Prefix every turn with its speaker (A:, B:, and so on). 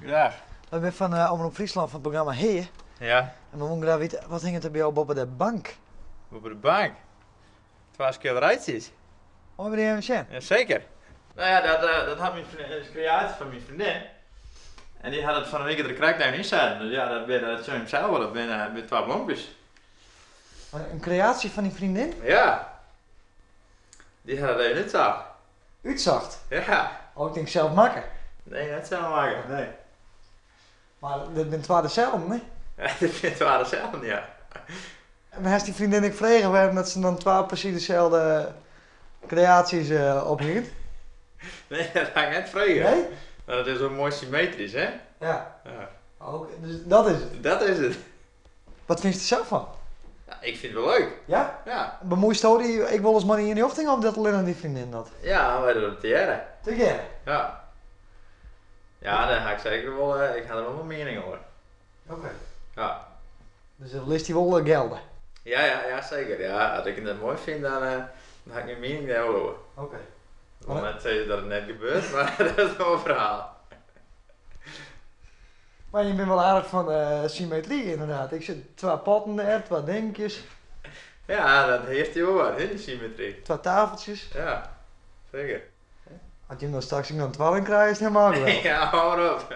A: Goedendag.
B: Wy binne fan Omrop Fryslân fan it programma Hea.
A: Ja.
B: En we woene graach witte, wat hinget der by jo boppe de bank?
A: Boppe de bank? Twa skilderijtsjes.
B: Meie we dy even sjen?
A: Jaseker. No ja, dat, eh, dat hat myn vriendin, is kreaasje fan myn freondin. En dy hat it fan 'e wike der krekt even ynsetten. Dus ja, dat binne, dat sjoch jim sels wol, dat binne, binne twa blomkes.
B: In kreaasje fan dyn freondin?
A: Ja. Dy hat it even útsocht.
B: Útsocht?
A: Ja.
B: Oh, ik tink sels makke.
A: Nee, net sels makke, nee.
B: Mar dit binne twa deselden, hè?
A: Ja, dit binne twa deselden, ja.
B: En hast dyn freondin ek frege wêrom dat se dan twa presys deselde kreaasjes ophinget?
A: Nee, dat ha ik net frege.
B: Nee?
A: Mar dat is wol moai symmetrysk, hè?
B: Ja.
A: Ja.
B: Oké, dus dat is it?
A: Dat is it.
B: Wat fynst der sels fan?
A: Ja, ik fyn it wol leuk.
B: Ja?
A: Ja.
B: Bemuoisto dy ek wolris mei de ynrjochting of docht allinnich dyn freondin dat?
A: Ja, wy dogge it tegearre.
B: Tegearre?
A: Ja. Ja, dêr ha ik seker wol, ik ha der wol in miening oer.
B: Oké.
A: Ja.
B: Dus dat litst dy wol jilde?
A: Ja, ja, ja, seker. Ja, as ik it net moai fyn, dan ha ik myn miening dêr wol oer.
B: Oké.
A: Ik wol net sizze dat it net gebeurt, mar dat is in oar ferhaal.
B: Mar jim binne wol aardich fan symmetry ynderdaad. Ik sjoch twa potten dêr, twa dinkjes.
A: Ja, dat hearst hjir wol wat, hè, dy symmetry.
B: Twa tafeltsjes.
A: Ja, seker.
B: As jim dan straks ek noch in twalling krije, is it helemaal geweldich.
A: Ja, hâld op.